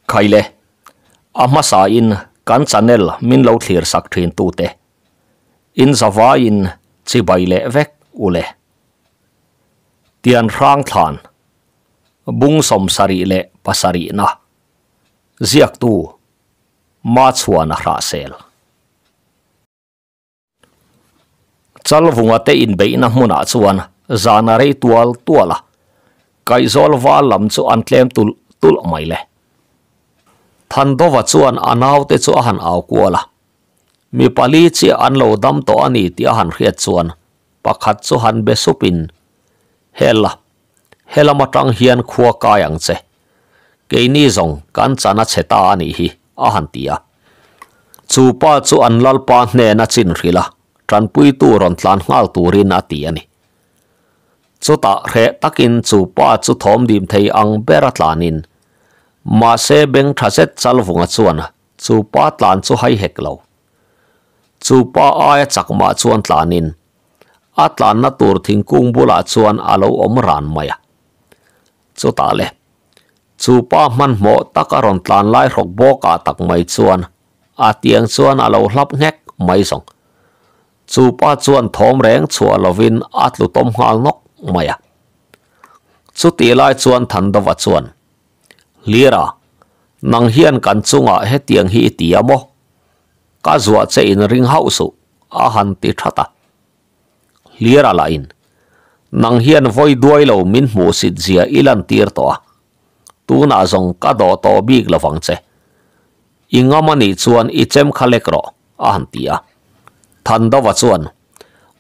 Khaile, a hmasa in kan channel min lo thlir sak thin tute in zavaiin chibai leh vek ule. Tian hrang thlan bung 77 na ziaktu Machuana Hrahsel. Chalvunga te inbeihna hmunah chuan zan a rei tual tual a, kaihzawl val lam chu an tlem tulh tulh mai le. Thandova chuan a naute chu a han au kual a, mi pali chiah an lo dam tawh a ni tih a han hriat chuan pakhat chu han be supin, Hela, helam atang hian khua kai ang che. Keini zawng kan chan a chhe ta a nih hi, a han ti a. Chu pa chu an lalpa hnena chin hrilh a, tanpuitu rawn tlan nghal turin a ti a ni. Chutah hreh takin chu pa chu thawm dim thei ang ber a tlanin, mahse beng tha zet Chalvunga chuan chu pa tlan chu hai hek lo. Chu pa aia chak mah chuan tlanin, a tlanna tur thingkung bulah chuan a lo awm ran mai a. Chutah le, chu pa hmanhmawh tak a rawn tlan lai hrawk bawkah tak mai chuan a tiang chuan a lo hlap nghek mai zawng. Chu pa chuan thawm reng chhuah lovin a tlu tawm nghal nawk mai a. Chutih lai chuan Thandova chuan, Hlira, nang hian kan chungah hetiang hi i ti a maw? Ka zuah che in ring hauh suh, a han ti that a. Hlira lahin, Nang hian vawi duai lo min hmuhsit zia i lantir tawh a, tunah zawng ka dawh tawh bik lo vang che. I ngam a nih chuan i chem kha lek rawh, a han ti a. Thandova chuan,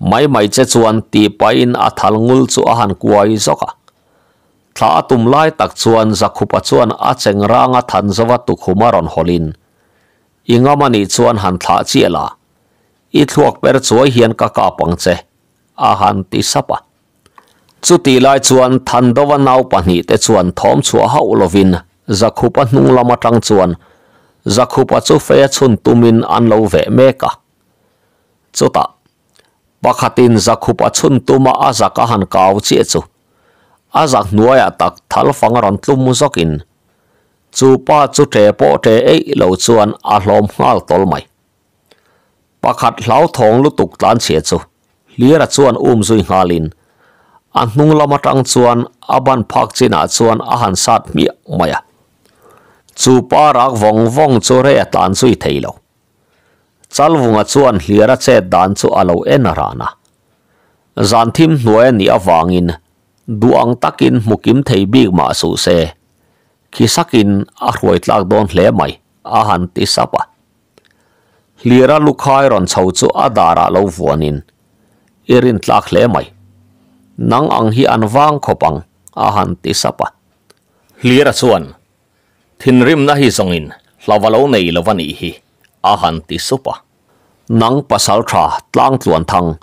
Mai mai che chuan tih pahin a thal ngul chu a han kuai zawk a. Thla a tum lai tak chuan Zakhupa chuan a cheng ranga Thanzova tukhum a rawn hawlhin, I ngam a nih chuan han thlah chiah la, i thluak per chuai hian ka kap ang che, a han ti sap a. Chutih lai chuan Thandova nau pahnihte chuan thawm chhuah hauh lovin Zakhupa hnung lam atang chuan Zakhupa chu fei a chhun tumin an lo veh mek a. Chutah, pakhatin Zakhupa chhun tuma a zak a han kau chiah chu a zak hnuaiah tak thal fang a rawn tlum zawkin Chu pa chu ṭe pawh ṭe eih lo chuan a hlawm nghal tawl mai. Pakhat hlauthawng lutuk tlanchhia chu Hlira chuan um zui nghalin a hnung lam atang chuan a ban phak chinah chuan a han sat hmiah mai a. Chu pa rak vawng vawng chu rei a tlan zui thei lo. Chalvunga chuan Hlira chet dan chu a lo en ran a. Zan thim hnuai a nih avangin duh ang takin hmu kim thei bik mah suh se. Khi sakin a hruai tlak dawn hle mai, a han ti sap a. Hlira lukhai rawn chho chu a darah lo vuanin, I rin tlak hle mai. Nang ang hi an vang khawp ang, a han ti sap a. Hlira chuan, Thinrimna hi zawngin hlauva lo nei lo va nih hi, a han ti sup a. Nang pasal tha tlang tluan thang,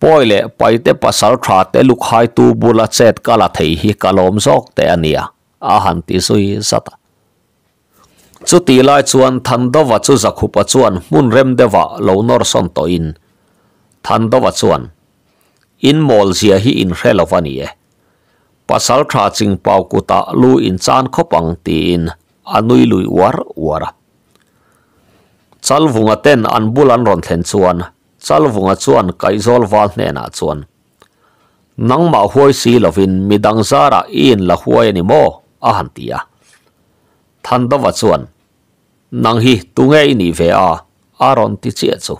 Pawi leh paite pasal tha te lukhaitu bula chet ka la thei hi ka lawm zawk teh a nia, a han ti zui zat a. Chutih lai chuan Thandova chu Zakhupa chuan hmun rem deuhah lo nawr sawn tawhin, Thandova chuan, In mawl zia hi in hre lo va ni e. Pasal tha chingpau kutah lu in chan khawp ang tiin a nui lui uar uar a. Chalvunga ten an bul an rawn thlen chuan Chalvunga chuan Kaihzawl val hnenah chuan, Nangmah huai si lovin midang zarah i in la huai a ni maw? a han ti a. Thandova chuan, Nang hi tunge i nih ve a? a rawn ti chiah chu.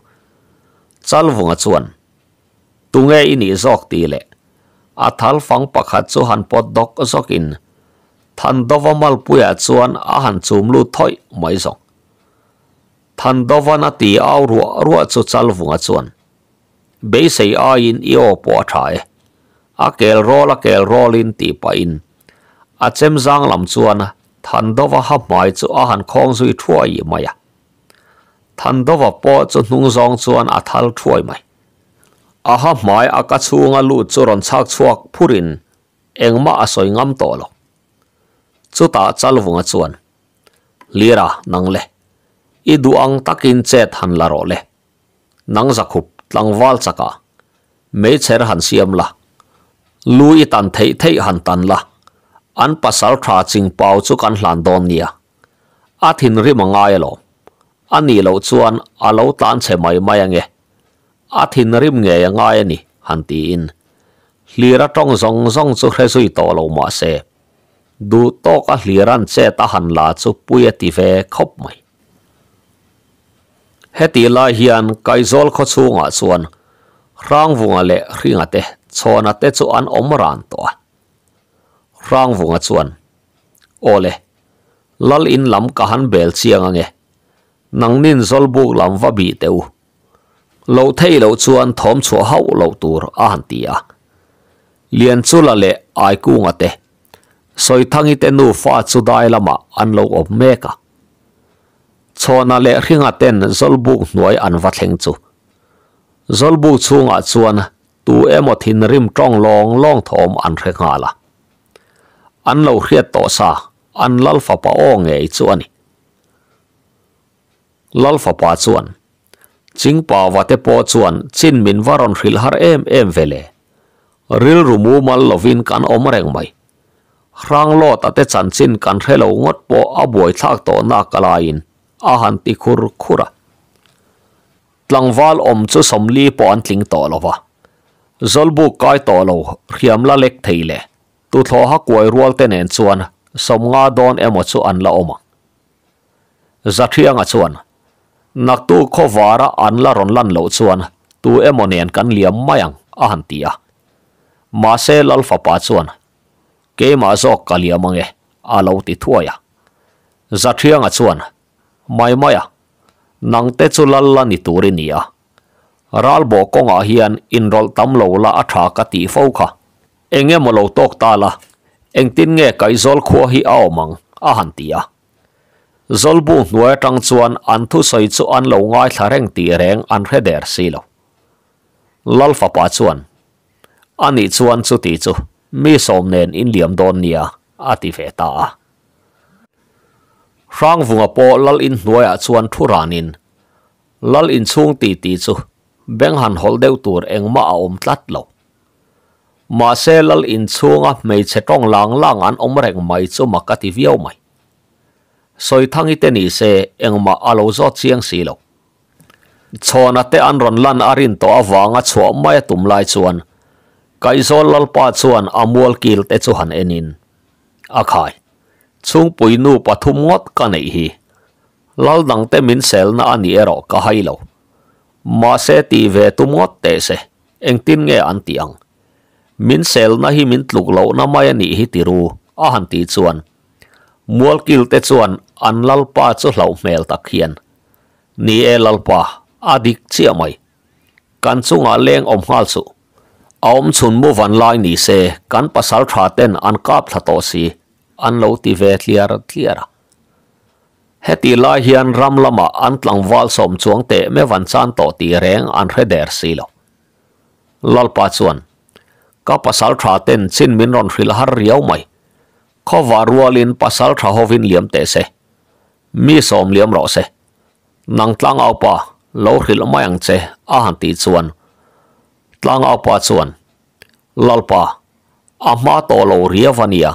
Chalvunga chuan, Tunge i nih zawk tih leh a thal fang pakhat chu han pawt dawk zawkin Thandova malpuiah chuan a han chum lut thawih mai zawk. Thandovan a ti au ruah ruah chu Chalvunga chuan, Beisei aiin i aw pawh a tha e. A kel rawl a kel rawlin tih pahin a chem zang lam chuan Thandova ha hmai chu a han khawng zui thuai mai a. Thandova pawh chu hnung zawng chuan a thal thuai mai. A ha hmai a ka chhunga lut chu rawn chhak chhuak phurin engmah a sawi ngam tawh lo. Chutah Chalvunga chuan, Lira, nang le. I duh ang takin chet han la rawh le. Nang zakhup tlangval chakah meichher han siam la, lu i tan theih theih han tan la, an pasal tha ching pau chu kan hlan dawn nia. A thinrim a ngai alawm. A nih loh chuan a lo tlan chhe mai mai ange. A thinrim ngei a ngai a ni, han tiin. Hlir a tawng zawng zawng chu hre zui tawh lo mah se, duh tawk a hlir an chet a han la chu pui a ti ve khawp mai. Heti lai hian Kaizawl khaw chhungah chuan Hrangvunga leh Hringa te chhawna te chu an awm ran tawh a. Hrangvunga chuan, Awle, Lal in lam ka han bel chiang ange, nangnin Zawlbuk lam va bih teh u. Loh theih loh chuan thawm chhuah hauh loh tur a han ti a. Lianchula leh Aikunga te, Sawithangi te nufa chu dai lamah an lo awm mek a. Chhawna leh Hringa ten Zawlbuk hnuai an va thleng chu. Zawlbuk chhungah chuan tu emaw thinrim tawng lawng lawng thawm an hre nghal a. An lo hriat tawh sa, an Lal fapa aw ngei chu a ni. Lal fapa chuan, Chingpa vate pawh chuan chin min va rawn hrilh har em em ve le. Rilru mumal lovin kan awm reng mai. Hranglawt a te chanchin kan hre lo ngawt pawh a buaithlak tawh nak a laiin a han ti khur khur a. Tlangval awm chu sawmli pawh an tling tawh lo va. Zawlbuk kai tawh lo hriam la lek thei le tuthlawha kuai rual te nen chuan sawmnga dawn emaw chu an la awm ang. Zathianga chuan, Naktu khawvara an la rawn lan loh chuan tu emaw nen kan liam mai ang, a han ti a. Mahse Lal fapa chuan, Keimah zawk ka liam ange, a lo ti thuai a. Zathianga chuan, Mai mai a, nangte chu Lal la ni tur i ni a. Ralbawh kawngah hian inrawlh tam lo la a tha ka tih fo kha. Eng emaw lo tawk ta la, engtin nge Kaihzawl khua hi a awm ang? a han ti a. Zawlbu hnuai atang chuan an thusawi chu an lo ngaithla reng tih reng an hre der si lo. Lal fapa chuan, A nih chuan chuti chu mi sawm nen in liam dawn nia, a ti ve ta a. Hrangvunga pawh lal in hnuaiah chuan thu ranin, Lal inchhung titi chu beng han hawlh deuh tur engmah a awm tlat lo. Mahse lal inchhunga hmeichhe tawng lang lang an awm reng mai chu mak a ti viau mai. Sawithangi te ni se engmah a lo zawt chiang si lo. Chhawna te an rawn lan a rin tawh avanga chhuah mai a tum lai chuan Kaihzawl Lalpa chuan a mual kil te chu han enin, A khai, chhungpui nu pathum ngawt ka neih hi. Lal dangte min selna a ni erawh ka hai lo. Mahse tih ve tum ngawt teh se, engtin nge an tih ang? Min selna hi min tluk lohna mai a nih hi ti ru, a han tih chuan Mualkil te chuan an Lalpa chu hlauh hmel tak hian, Ni e Lalpa, a dik chiah mai. Kan chungah leng awm nghal suh. A awm chhun mu van lai ni se kan pasal tha ten an kap thla tawh si, an lo ti ve tliar tliar a. Heti lai hian ram lamah an tlangval sawm chuang teh me van chan tawh tih reng an hre der si lo. Lalpa chuan, Ka pasal tha ten chin min rawn hrilh har riau mai. Khawva rualin pasal tha hovin liam teh se. Mi sawm liam rawh se. Nang tlangaupa, lo hrilh mai ang che, a han tih chuan Tlangaupa chuan, Lalpa, a hma tawh lo riau a nia.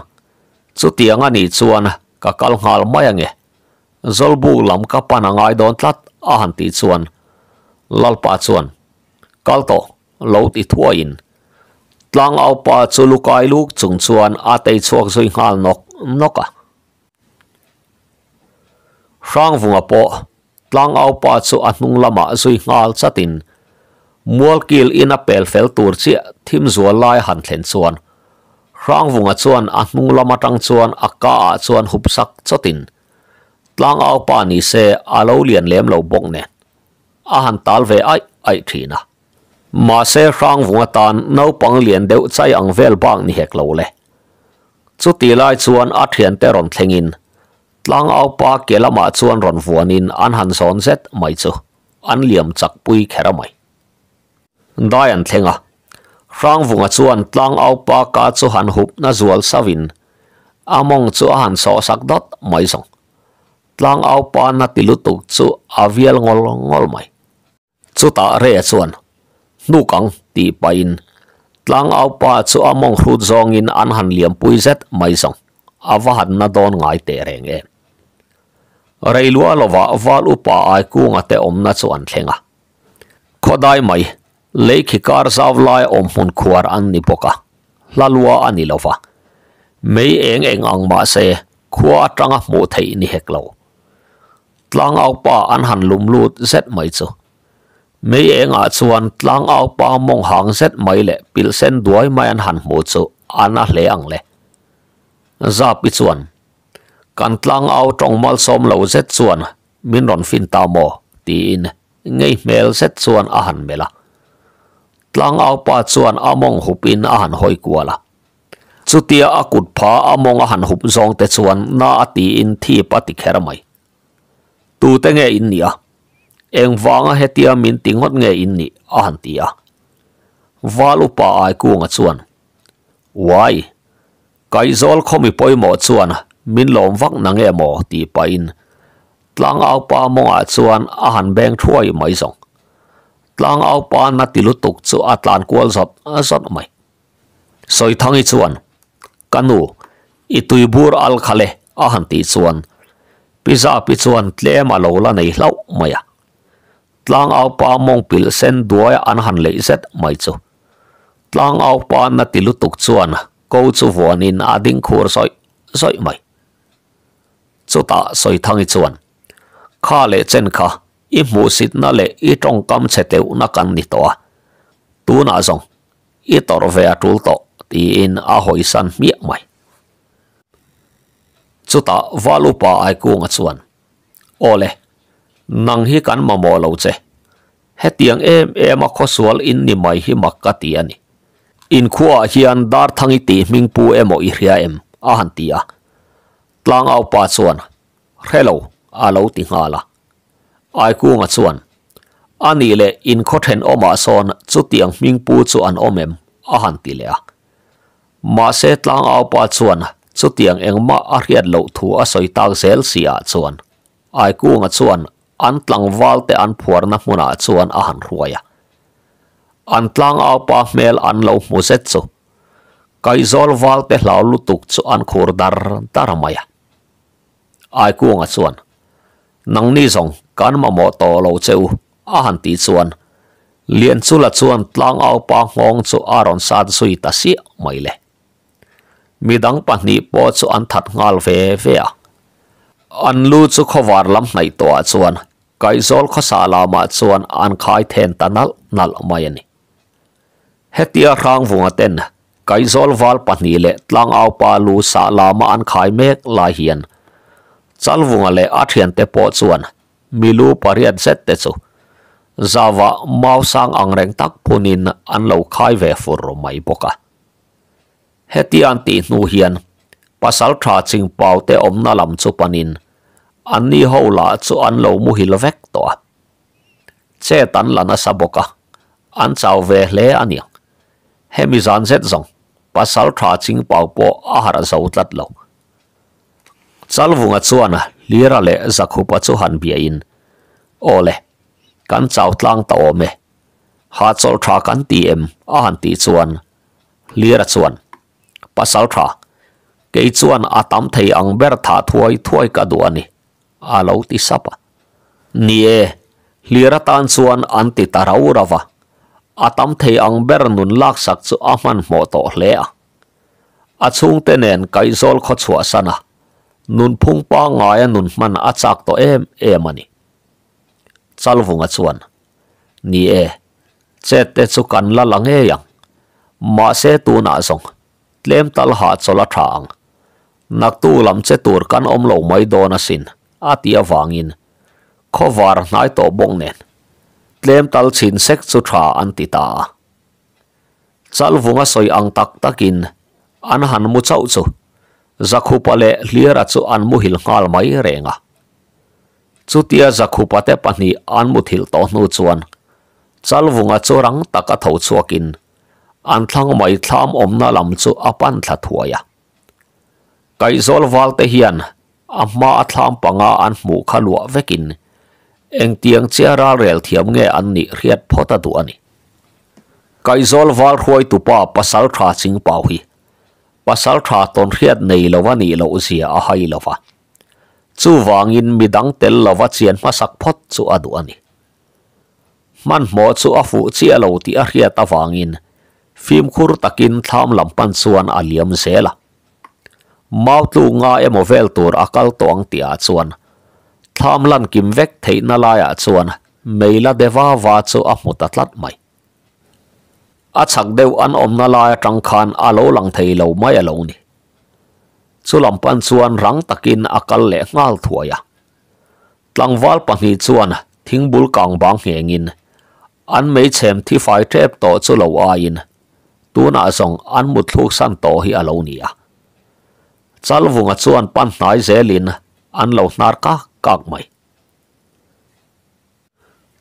Chutiang a nih chuan ka kal nghal mai ange. Zawlbuk lam ka pan a ngai dawn tlat a han tih chuan Lalpa chuan, Kal tawh, lo ti thuaiin Tlangaupa chu lukai luk chung chuan a tei chhuak zui nghal nawk nawk a. Hrangvunga pawh Tlangaupa chu a hnung lamah zui nghal chatin Mualkil in a pel fel tur chiah thim zual lai han thlen chuan Hrangvunga chuan a hnung lam atang chuan a ka ah chuan hup sak chawtin Tlangaupa ni se a lo lian lem lo bawk nen a han tal ve aih aih thin a. Mahse Hrangvunga tan naupang lian deuh chai ang vel bak ni hek lo le. Chuti lai chuan a thiante rawn thlengin Tlangaupa ke lamah chuan rawn vuanin an han zawn zet mai chu an liam chak pui kher a mai. Dai an thleng a, Hrangvunga chuan Tlangaupa ka chu han hup na zual sauhin a mawng chu a han sawh sak dawt mai zawng. Tlangaupa na ti lutuk chu a vial ngawl ngawl mai. Chutah Rea chuan, Hnuk ang, tih pahin Tlangaupa chu a mawng hrut zawngin an han liampui zet mai zawng, a va han na dawn ngai teh reng em. Reilua lova val upa ai kunga te awmna chu an thleng a. Khawdai mai, lei khi kar zau lai awm hmun khuar an ni bawk a, hla lua a ni lova. Mei eng eng ang mah se khua atanga hmuh theih ni hek lo. Tlangaupa an han lum lut zet mai chu. Mei engah chuan tlangaupa mawng hang zet mai leh pilh sen duai mai an han hmuh chu a na hle ang le. Zapi chuan, Kan tlangau tawng malsawm lo zet chuan min rawn fin ta maw? tiin ngei hmel zet chuan a han melh a. Tlangaupa chuan a mawng hupin a han hawi kual a. Chutia a kut pha a mawng a han hup zawng te chuan na a tiin thip a ti kher mai. Tute nge in nih a? Engvanga hetia min ti ngawt nge in nih? a han ti a. Val upa Aikunga chuan, Uai! Kaihzawl khaw mi pawimawh chuan min lawm vak na nge maw? tih pahin Tlangaupa mawngah chuan a han beng thuai mai zawng. Tlangaupa na ti lutuk chu a tlan kual zawt zawt mai. Sawithangi chuan, Ka nu, i tuibur al kha le, a han tih chuan Pi Zapi chuan tlem a lo la nei hlauh mai a. Tlangaupa mawng pilh sen duai an han leih zet mai chu. Tlangaupa na ti lutuk chuan ko chu vuanin a ding khur zawih zawih mai. Chutah Sawithangi chuan, Kha leh chen kha i hmuhsitna leh i tawngkam chhe teuhna kan ni tawh a, tunah zawng i tawrh ve a tul tawh, tiin a hawisan hmiah mai. Chutah Val Upa Aikunga chuan, Aw le, nang hi kan mamawh lo che. Hetiang em em a khawsual in ni mai hi mak ka ti a ni. Inkhuaah hian Darthangi tih hming pu emaw i hria em? a han ti a. Tlangaupa chuan, Hre lo, a lo ti nghal a. Aikunga chuan, A nih leh inkhaw thenawmah sawn chutiang hming pu chu an awm em? a han ti leh a. Mahse Tlangaupa chuan chutiang engmah a hriat loh thu a sawi tak zel si ah chuan Aikunga chuan an tlangval te an phuarna hmunah chuan a han hruai a. An Tlangaupa hmel an lo hmu zet chu Kaihzawl val te hlau lutuk chu an khur dar dar mai a. Aikunga chuan, Nangni zawng kan mamawh tawh lo che u, a han tih chuan Lianchula chuan Tlangaupa nghawng chu a rawn sat zui ta siah mai le. Midang pahnih pawh chu an that nghal ve ve a. An lu chu khawvar lam hnaih tawhah chuan Kaihzawl khawsa lamah chuan an khai then ta nalh nalh mai a ni. Hetia Hrangvunga ten Kaihzawl val pahnih leh Tlangaupa lu sah lama an khai mek lai hian Chalvunga leh a thiante pawh chuan milu pariat zet te chu zava mau sang angreng tak phunin an lo khai ve fur mai bawk a. Heti an tih hnu hian pasal tha chingpau te awmna lam chu panin anni ho lah chu an lo muhil vek tawh a. Chet an la nasa bawk a, an chau ve hle a niang. Hemi zan zet zawng pasal tha chingpau pawh a harh zo tlat lo. Chalvunga chuan Hlira leh Zakhupa chu han biain, Aw le, kan chau tlang ta awm e. Hahchawlh tha kan ti em? a han tih chuan Hlira chuan, Pasal tha, kei chuan a tam thei ang ber thah thuai thuai ka duh a ni, a lo ti sap a. Ni e, Hlira tan chuan an ti ta rau rau va, a tam thei ang ber nun laksak chu a hmanhmawh tawh hle a. A chhungte nen Kaihzawl khaw chhuahsan a, nunphung pangngaia nun hman a chak tawh em em a ni. Chalvunga chuan, Ni e, chet te chu kan la la ngei ang. Mahse tunah zawng, tlem tal hahchawlh a tha ang. Naktu lam che tur kan awm lo mai dawn asin, a ti avangin khawvar hnai tawh bawk nen tlem tal chhin sek chu tha an ti ta a. Chalvunga sawi ang tak takin an han mu chauh chu Zakhupa leh Hliara chu an muhil nghal mai reng a. Chutia Zakhupa te pahnih an muthilh tawh hnu chuan Chalvunga chu rang taka tho chhuakin an thlang mai thlam awmna lam chu a pan thla thuai a. Kaihzawl val te hian a hma a thlam panga an hmuh kha luah vekin engtiang chia ralrel thiam nge an nih hriat phawt a duh a ni. Kaihzawl val hruaitupa pasal tha chingpau hi pasal tha tawn hriat nei lo a nih loh zia a hai lo va. Chuvangin midang tel lova chian hmasak phawt chu a duh a ni. Hmanhmawh chu a fuh chiah lo tih a hriat avangin fimkhur takin thlam lam pan chuan a liam zel a. Mau tluk nga emaw vel tur a kal tawh ang tihah chuan thlam lan kim vek theihna laiah chuan Meila deva va chu a hmu ta tlat mai. A chhak deuh an awmna lai atang khan a lo lang thei lo mai a lo ni. Chu lam pan chuan rang takin a kal leh nghal thuai a. Tlangval pahnih chuan thingbul kang bang nghengin an meichhem thi fai tep tawh chu lo aiin tunah zawng an mutthluk san tawh hi a lo ni a. Chalvunga chuan pan hnai zelin an lo hnar kak kak mai.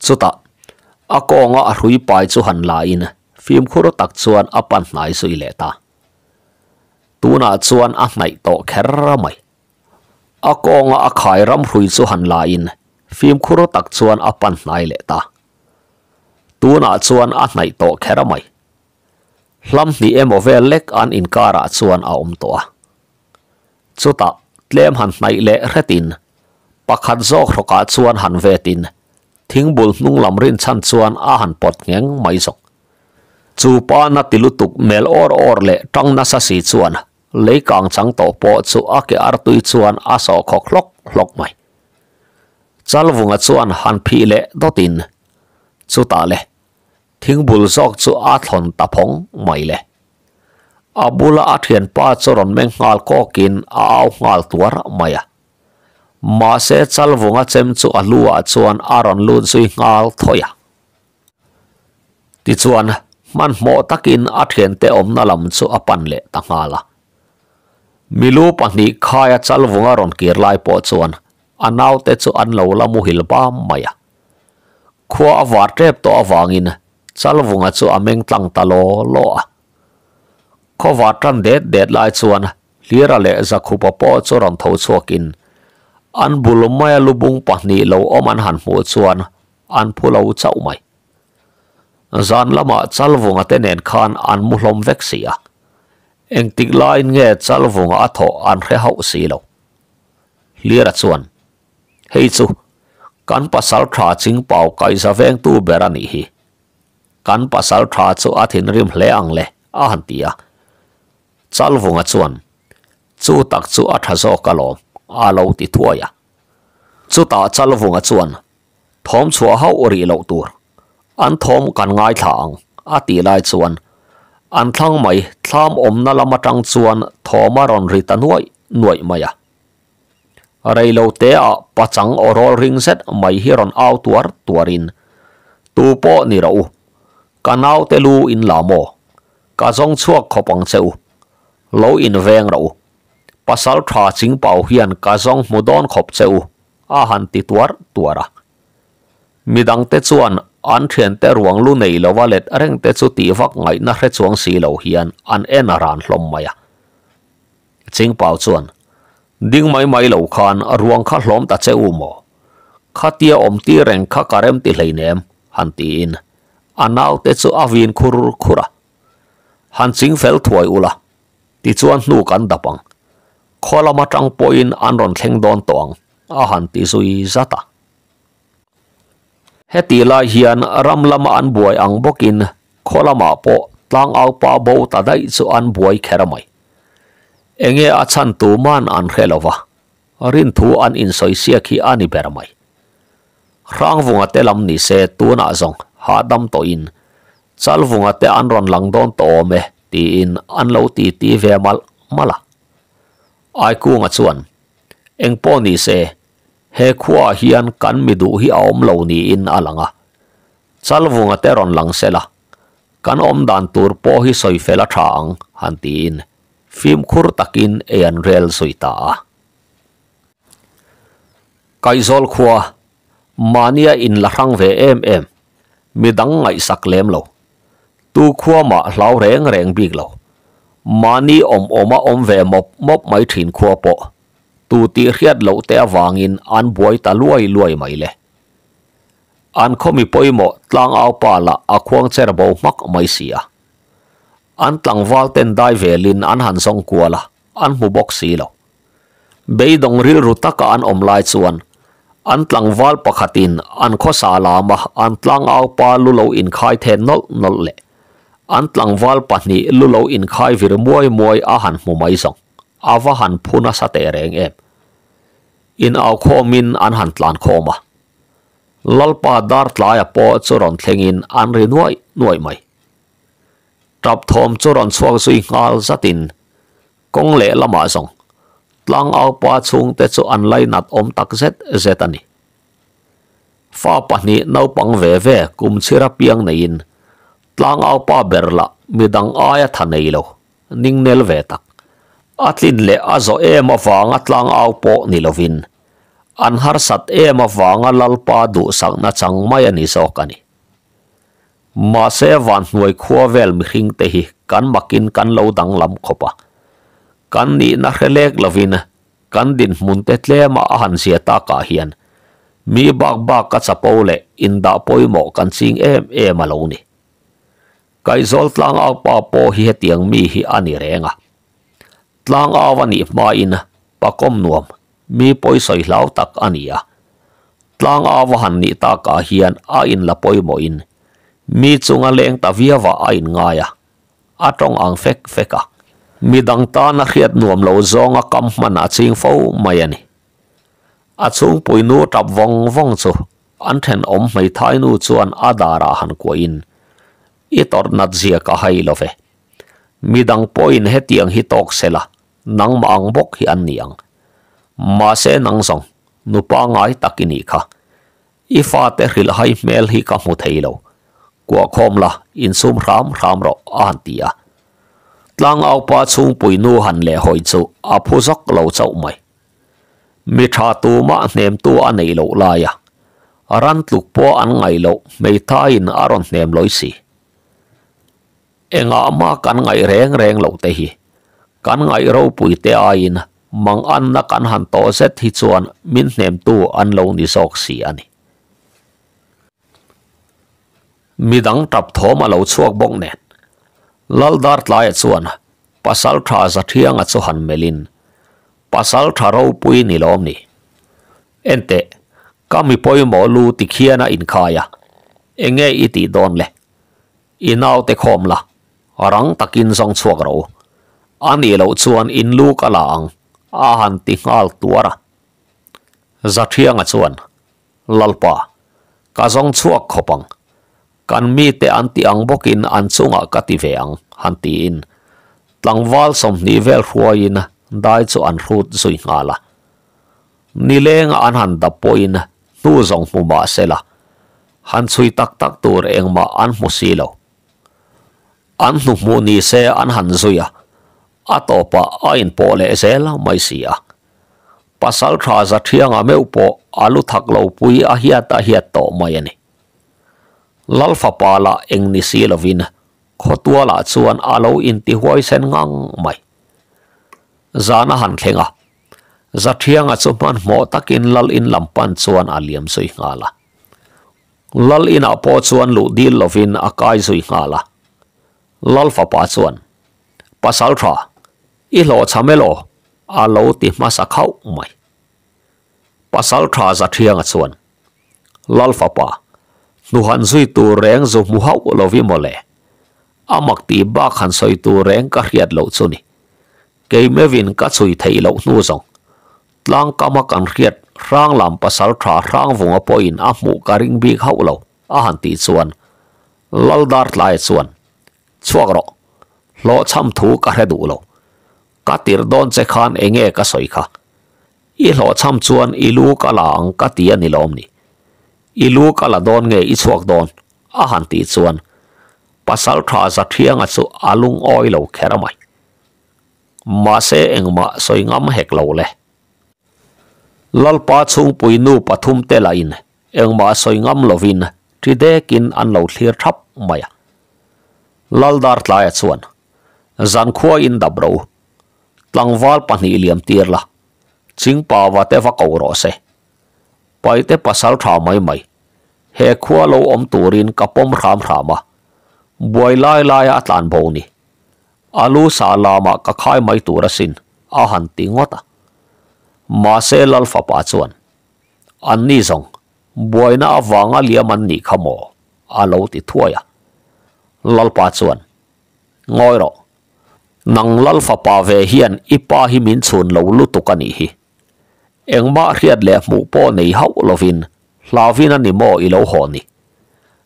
Chutah, a kawnga a hrui pai chu han lain fimkhur tak chuan a pan hnai zui leh ta. Tunah chuan a hnaih tawh kher mai. A kawnga a khai ram hrui chu han lain fimkhur tak chuan a pan hnai leh ta. Tunah chuan a hnaih tawh kher mai. Hlam hnih emaw vel lek an inkarah chuan a awm tawh a. Chutah tlem han hnaih leh hretin pakhat zawk hrawkah chuan han vetin thingbul hnung lam rinchhan chuan a han pawt ngheng mai zawk. Chu pa na ti lutuk mel awr awr leh tang nasa si chuan lei kang chang tawh pawh chu a ke artui chuan a sawh khawk hlawk hlawk mai. Chalvunga chuan han phih leh dawtin chutah le Thingbul zawk chu a thlawn ta phawng mai le. A bula a thianpa chu rawn meng nghal kawkin a au nghal tuar mai a. Mahse Chalvunga chem chu a lu ah chuan a rawn lut zui nghal thawi a. Tichuan hmanhmawh takin a thiante awmna lam chu a pan leh ta nghal a. Milu pahnih khaia Chalvunga rawn kir lai pawh chuan a naute chu an lo la muhil bam mai a. Khua a var tep tawh avangin Chalvunga chu a meng tlang ta law law a. Khaw var tan det det lai chuan Hlira leh Zakhupa pawh chu rawn tho chhuakin an bul maia lubung pahnih lo awm an han hmuh chuan an phu lo chauh mai. Zan lamah Chalvunga te nen khan an mu hlawm vek si a, engtik laiin nge Chalvunga a thawh an hre hauh si lo. Hlira chuan. Hei chu kan pasal tha Chingpau kaihza vengtu ber a nih hi. Kan pasal tha chu a thinrim hle ang le, a han ti a. Chalvunga chuan, Chu tak chu a tha zawk alawm, a lo ti thuai a. Chutah Chalvunga chuan, Thawm chhuah hauh rih loh tur, an thawm kan ngaithla ang, a tih lai chuan an thlang mai thlam awmna lam atang chuan thawm a rawn ri ta nuaih nuaih mai a. Reilote ah pachang aw rawl ring zet mai hi rawn au tuar tuarin, Tu pawh ni rawh u, ka naute lu in la maw? Ka zawng chhuak khawp ang che u, lo in veng rawh u. Pasal tha chingpau hian ka zawng hmu dawn khawp che u, a han ti tuar tuar a. Midangte chuan an thiante ruang lu nei lova let rengte chu tih vak ngaihna hre chuang si lo hian an en ran hlawm mai a. Chingpau chuan, Ding mai mai lo khan ruang kha hlawm ta che u maw? Khatia awm tir reng kha ka rem ti hleinem, han tiin a naute chu a vin khur khur a. Han ching fel thuai ula, tichuan hnu kan dap ang. Khaw lam atang pawhin an rawn thleng dawn tawh ang, a han ti zui zat a. Heti lai hian ram lama an buai ang bawkin khaw lamah pawh tlangaupa bo ta daih chu an buai kher mai. Enge a chhan tu man an hre lo va, rinthu an insawi siak hi a ni ber mai. Hrangvunga te lam ni se tunah zawng hahdam tawhin Chalvunga te an rawn lang dawn tawh awm e tiin an lo titi ve malh malh a. Aikunga chuan, Engpawh ni se, He khuaah hian kan mi duh hi a awm lo niin a lang a, Chalvunga te rawn lang se la, kan awm dan tur pawh hi sawi fel a tha ang, han tiin fimkhur takin ei an rel zui ta a. Kaihzawl khua, mahnia in la hrang ve em em, midang ngaihsak lem lo, tu khua mah hlau reng reng bik lo, mahni awm awma awm ve mawp mawp mai thin khua pawh Tu tih hriat loh te avangin an buai ta luai luai mai le. An khawmi pawimawh tlangau pa lah a khuang cher bo hmak mai si a. An tlangval ten dai velin an han zawng kual a, an hmu bawk si lo. Beidawng rilru taka an awm lai chuan an tlangval pakhatin an khawsa lama an tlangaupa lu lo inkhai then nawlh nawlh leh an tlangval pahnih lu lo inkhai vir muai muai a han hmu mai zawng a va han phu nasa teh reng em. In au khawmin an han tlan khawm a. Lalpa dar tlaia pawh chu rawn thlengin an ri nuaih nuaih mai. Tap thawm chu rawn chhuak zui nghal zatin Kawng leh lamah zawng tlangaupa chhungte chu an lainat awm tak zet zet a ni. Fa pahnih naupang ve ve kum chhira piang neiin tlangaupa ber lah midang aia tha nei lo, ningnel ve tak. A tlin leh a zawh em avanga tlangau pawh ni lovin an harsat em avanga Lalpa duhsakna chang mai a ni zawk a ni. Mahse vanhnuai khua vel mihring te hi kan makin kan lo danglam khawp a. Kan nihna hre lek lovin kan dinhmun te tlema a han zia takah hian mi bak bak a chapo leh indah pawimawh kan ching em em a lo ni. Kaihzawl tlangaupa pawh hi hetiang mi hi a ni reng a. Tlangau a nih hmain pakawm nuam mi pawisawi hlau tak a ni a. Tlangau a han nih takah hian a inla pawimawhin mi chunga leng ta viauah a inngai a, a tawng ang fek fek a. Midang tana hriat nuam lo zawnga kam hman a ching fo mai a ni. A chhungpui nu tap vawng vawng chu an thenawm hmeithai nu chuan a darah han kuahin, I tawrh nat zia ka hai lo ve. Midang pawhin hetiang hi tawk se la, nangmah ang bawk hi an ni ang. Mahse nang zawng, nupa ngai tak i nih kha. I fate hrilhhai hmel hi ka hmu thei lo. Kuahkhawm la, insum hram hram rawh, a han ti a. Tlangaupa chhungpui nu han leh hawi chu a phu zawk lo chauh mai. Mi tha tumah hnemtu a neih loh laia ran tluk pawh an ngaih loh hmeithaiin a rawn hnem lawi si. Engah mah kan ngaih reng reng loh te hi kan ngaih ropui te aiin manganna kan han tawh zet hi chuan min hnemtu an lo ni zawk si a ni. Midang tap thawm a lo chhuak bawk nen Laldartlaia chuan Pasal tha Zathianga chu han melhin, Pasal tha ropui ni lawm ni? Enteh, ka mi pawimawh lu tikhian a inkhai a, enge i tih dawn le? I naute khawm la, rang takin zawng chhuak rawh u. A nih loh chuan in lu ka la ang, a han ti nghal tuar a. Zathianga chuan, Lalpa, ka zawng chhuak khawp ang. Kan mite an tih ang bawkin an chungah ka ti ve ang, han tiin tlangval 20 vel hruaiin dai chu an hrut zui nghal a. Nilenga an han dap pawhin hnu zawng hmu mah se la, han chhui tak tak tur engmah an hmu si lo. An hnu hmuh ni se an han zui a, a tawpah a inpawh leh zel mai si a. Pasal tha Zathianga meuh pawh a lu thak lo pui a hiat a hiat tawh mai a ni. Lal fapa lah eng ni si lovin khawtualah chuan a lo intihuaisen ngang mai. Zan a han thleng a, Zathianga chu hmanhmawh takin Lal in lam pan chuan a liam zui nghal a. Lal inah pawh chuan luh dil lovin a kai zui nghal a. Lal fapa chuan, Pasal tha, i hlawhchham elaw? a lo ti hmasa khauh mai. Pasal tha Zathianga chuan, Lal fapa, hnuhan zui tur reng zu hmu hauh lovi mawle. A mak tih bak han sawi tur reng ka hriat loh chu ni. Kei mevin ka chhui theih loh hnu zawng. Tlangkama kan hriat Hranglam pasal tha Hrangvunga pawhin a hmuh ka ring bik hauh lo, a han tih chuan Lal Dartlaia chuan, Chhuak rawh, hlawhchham thu ka hre duh lo. Ka tirh dawn che khan enge ka sawi kha? I hlawhchham chuan i lu ka la ang ka ti a ni lawm ni? I lu ka la dawn nge i chhuak dawn? a han tih chuan pasal tha Zathianga chu a lungawi lo kher mai. Mahse engmah sawi ngam hek lo le. Lalpa chhungpui nu pathum te lahin engmah sawi ngam lovin ṭi dekin an lo thlir ṭhap mai a. Laldartlaia chuan Zankhua in dap ro. Tlangval pahnih liam tir la, Chingpava te va ko rawh se. Paite pasal tha mai mai, he khua lo awm turin ka pawm hram hram a, buai lai laia a tlan bo ni. A lu sa lamah ka khai mai tur asin, a han ti ngawt a. Mahse Lal Fapa chuan, An ni zawng, buaina avanga liam an nih kha maw? a lo ti thuai a. Lalpa chuan, Ngawi rawh, nang Lal Fapa ve hian i pa hi min chhun lo lutuk a nih hi. Engmah hriat leh hmuh pawh nei hauh lovin hlauvin a ni maw i lo haw ni?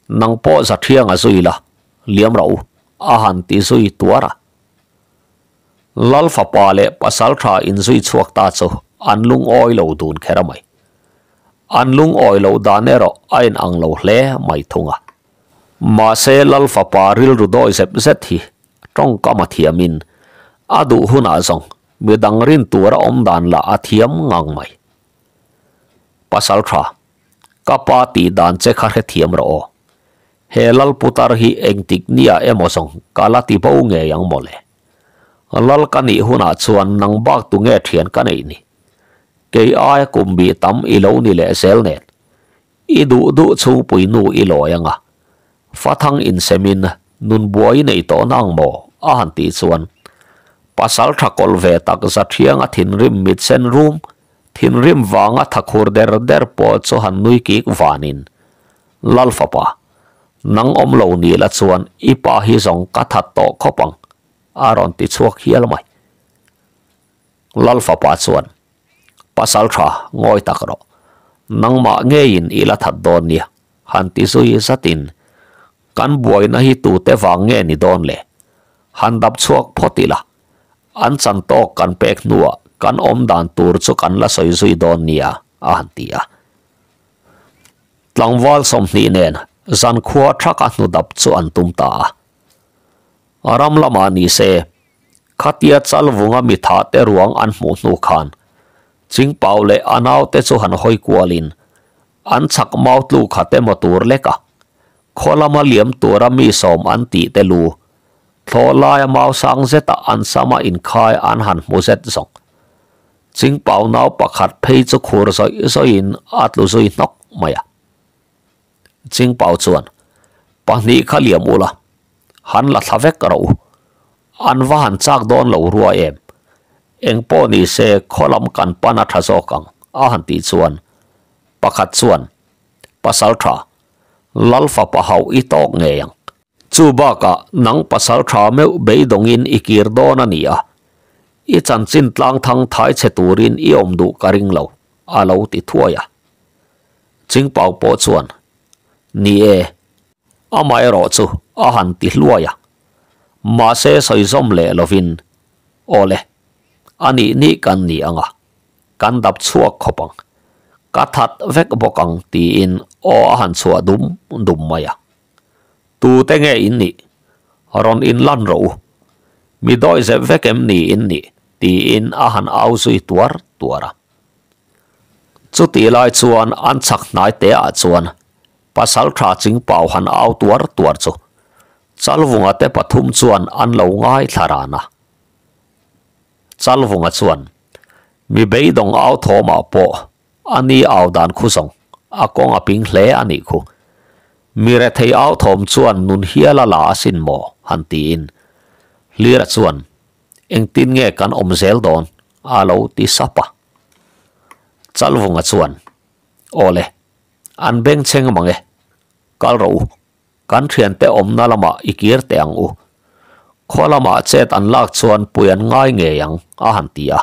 Nang pawh Zathiang a zui la, liam rawh u, a han ti zui tuar a. Lal fapa leh pasal tha inzui chhuak ta chu an lungawi lo dun kher a mai. An lungawi loh dan erawh a inang lo hle mai thung a. Mahse Lal fapa rilru dawi zep zet hi tawngkam a thiamin a duh hunah zawng midang rin tura awm dan lah a thiam ngang mai. Pasal tha, ka pa tih dan che kha hrethiam rawh aw. He lal putar hi engtik nia emaw zawng ka la ti bo ngei ang mawle. Lal ka nih hunah chuan nang bak tu nge thian ka neih ni? Kei aia kum bih tam i lo ni leh zel nen. I duh duh chhungpui nu i lawi anga. Fathang insemin nun buai i nei tawh na ang maw? a han tih chuan pasal tha kawlh ve tak za thianga thinrim mit sen rum, thinrim vanga thakhur der der pawh chu han nui kik vanin Lal fapa, nang awm lo ni la chuan i pa hi zawng ka that tawh khawp ang, a rawn ti chhuak hial mai. Lal fapa chuan, Pasal tha, ngawi tak rawh. Nangmah ngeiin i la that dawn nia, han ti zui zatin, Kan buaina hi tute vang nge ni dawn le? Han dap chhuak phawt ila, an chan tawk kan pek hnuah kan awm dan tur chu kan la sawi zui dawn nia, a han ti a. Tlangval 20 nen zankhua thaka hnu dap chu an tum ta a. Ram lamah ni se, khatia chalvunga mi tha te ruang an hmuh hnu khan Chingpau leh a naute chu han hawi kualin an chhak mau tlu khat emaw tur lek a, khaw lama liam tura mi sawm an tih te lu thlawh laia mau sang zeta an sama inkhai an han hmu zet zawng. Chingpau nau pakhat phei chu khur zawih zawihin a tlu zui hnawk mai a. Chingpau chuan, Pahnih kha liam ula, han la thla vek rawh u. An va han chak dawn lo rua em? Eng pawh ni se khaw lam kan pan a tha zawk ang, a han tih chuan pakhat chuan, Pasal tha, Lal fapa hauh i tawk ngei ang. Chu bakah nang pasal tha meuh beidawngin i kir dawn a ni a, I chanchin tlang thang thai chhe turin i awm duh ka ring lo, a lo ti thuai a. Chingpau pawh chuan, Ni e, amaherawh chu a han ti hluai a. Mahse sawi zawm leh lovin, Aw le, a nih nih kan ni ang a, kan dap chhuak khawp ang. Ka that vek bawk ang tiin aw a han chhuah dum dum mai a. Tute nge in nih? Rawn inlan rawh u. Mi dawi zep vek em ni in nih? tiin a han au zui tuar tuar a. Chutih lai chuan an chhak hnai te ah chuan pasal tha Chingpau han au tuar tuar chu Chalvunga te pathum chuan an lo ngaithla ran a. Chalvunga chuan, Mi beidawng au thawmah pawh A ni au dan khu zawng a kawng a ping hle a nih khu. Mi rethei au thawm chuan nun hial a la asin maw? han tiin Hlira chuan engtin nge kan awm zel dawn a lo ti sap a. Chalvunga chuan Aw le, an bengchheng mang e, kal rawh u, kan thiante awmna lamah i kir teh ang u. Khaw lamah chet an lak chuan pui an ngai ngei ang a han ti a.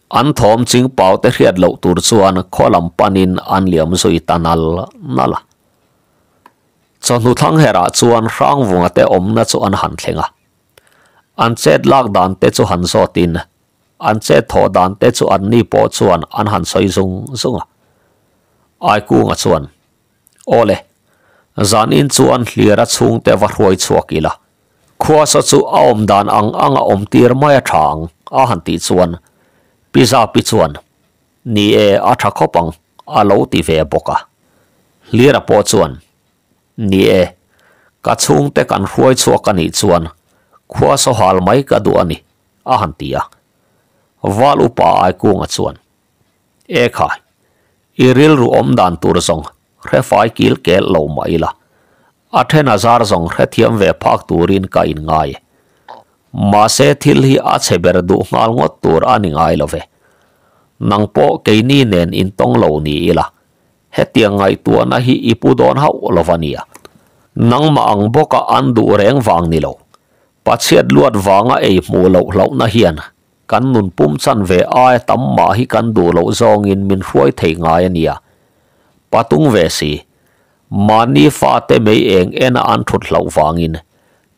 An thawm ching pau te hriat loh tur chuan khaw lam panin an liam zui ta nal nal a. Chawhnu thlang herah chuan Hrangvunga te awmna chu an han thleng a. An chet lak dan te chu han zawtin an chet thawh dan te chu anni pawh chuan an han sawi zung zung a. Aikunga chuan, Aw le, zanin chuan Hlira chhungte va hruai chhuak ila, Khuasa chu a awm dan ang ang a awm tir mai a tha ang, a han tih chuan Pi Zapi chuan, Ni e, a tha khawp ang, a lo ti ve bawk a. Hlira pawh chuan, Ni e, ka chhungte kan hruai chhuak a nih chuan Khuasa hal mai ka duh a ni, a han ti a. Val upa Aikunga chuan, E khai, i rilru awm dan tur zawng hrefai kil kel lo mah ila, a then a zar zawng hrethiam ve phak turin ka inngai e. Mahse thil hi a chhe ber duh nghal ngawt tur a ni ngai lo ve. Nang pawh keini nen intawng lo ni ila, hetiang ngaihtuahna hi i pu dawn hauh lo va nia. Nangmah ang bawka an duh reng vang ni lo. Pachhiat luat vanga ei hmuh loh hlauhna hian kan nun pum chan ve aia tam mah hi kan duh loh zawngin min hruai thei ngai a nia. Patung ve si, mahni fate mei eng ena an thut hlauh vangin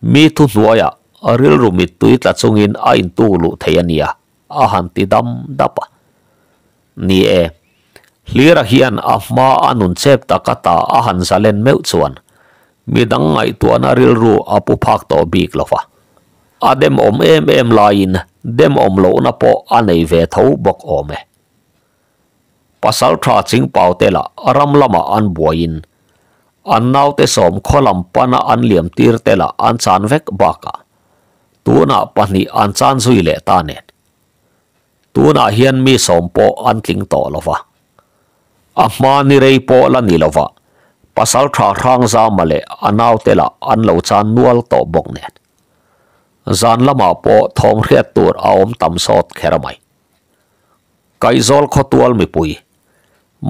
mi thuhnuaiah rilru mittui tla chungin a intuk luh thei a nia. a han ti dam dap a. Ni e, Hlira hian a hma a nun chep taka ta a han zalen meuh chuan midang ngaihtuahna rilru a pu phak tawh bik lo va. A demawm em em laiin demawm lohna pawh a nei ve tho bawk awm e. Pasal tha chingpau te lah ram lamah an buaiin an naute sawm khaw lam pana an liam tir te lah an chan vek bakah Tunah pahnih an chan zui leh ta nen. Tunah hian mi sawm pawh an tling tawh lo va. A hma ni rei pawh la ni lo va, pasal tha Hrangzama leh a naute lah an lo chan nual tawh bawk nen. Zan lamah pawh thawm hriat tur a awm tam sawt kher mai. Kaihzawl khawtual mipui,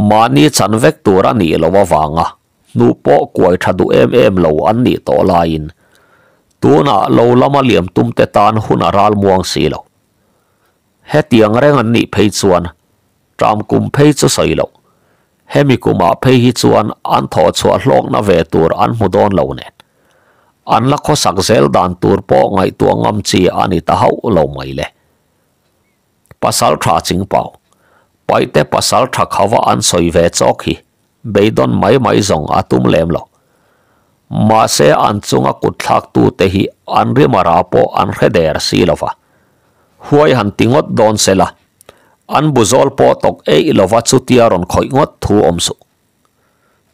mahni chan vek tur a nih loh avanga hnuh pawh kuai tha duh em em lo an nih tawh laiin tunah lo lama liam tum te tan hun a ral muang si lo. Hetiang reng an nih phei chuan ṭam kum phei chu sawi loh. Hemi kumah phei hi chuan an thawh chhuah hlawkna ve tur an hmu dawn lo nen. An la khawsak zel dan tur pawh ngaihtuah ngam chi a ni ta hauh lo mai le. Pasal tha chingpau, paihte pasal tha khava an sawi ve chawk hi Beidawn mai mai zawng a tum lem lo. Mahse an chunga kut thlaktute hi an rimara pawh an hre der si lo va. Huai han ti ngawt dawn se la, an bu zawl pawh tawk eih lova chutia rawn khawih ngawt thu awm suh.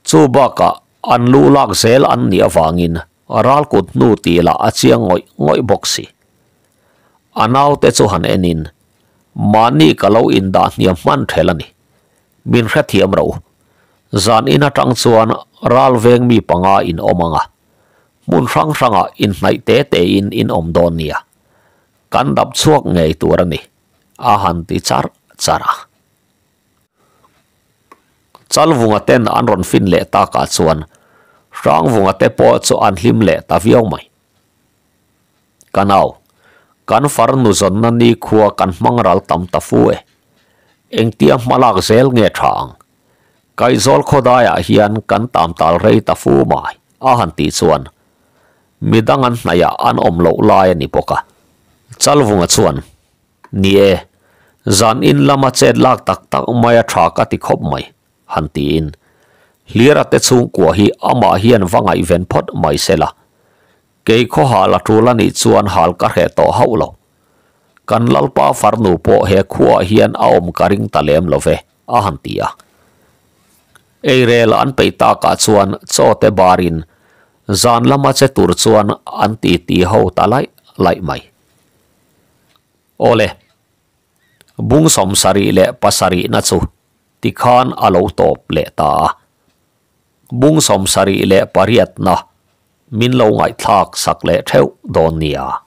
Chu bakah an lu lak zel an nih avangin ral kut hnu tih lah a chiang ngawih ngawih bawk si. A naute chu han enin, Mahni ka lo indah hniam hman ṭhel a ni. Min hrethiam ro. Zan in atang chuan ral veng mi panga in awm ang a, hmun hrang hrangah inhnaih te te in in awm dawn nia. Kan dap chhuak ngei tur a ni, a han ti char char a. Chalvunga ten an rawn fin leh takah chuan Hrangvunga te pawh chu an hlim leh ta viau mai. Ka nau, kan farnu zawnna nikhua kan hmang ral tam ta fu e. Engtia hmalak zel nge tha ang? Kaihzawl khawdaiah hian kan tam tal rei ta fu mai, a han tih chuan midang an hnaihah an awm loh lai a ni bawk a. Chalvunga chuan, Ni e, zan in lama chet lak tak tak mai a tha ka ti khawp mai, han tiin Hlira te chhungkua hi amah hian va ngaihven phawt mai se la. Kei khaw hal a tul a nih chuan hal ka hreh tawh hauh lo. Kan Lalpa farnu pawh he khuaah hian a awm ka ring ta lem lo ve, a han ti a. Eirel an peih takah chuan chaw te barin zan lama che tur chuan an titi ho ta laih laih mai. Awle, bung 77na chu tikhan a lo tawp leh ta a. Bung 78na min lo ngaihthlak sak leh theuh dawn nia.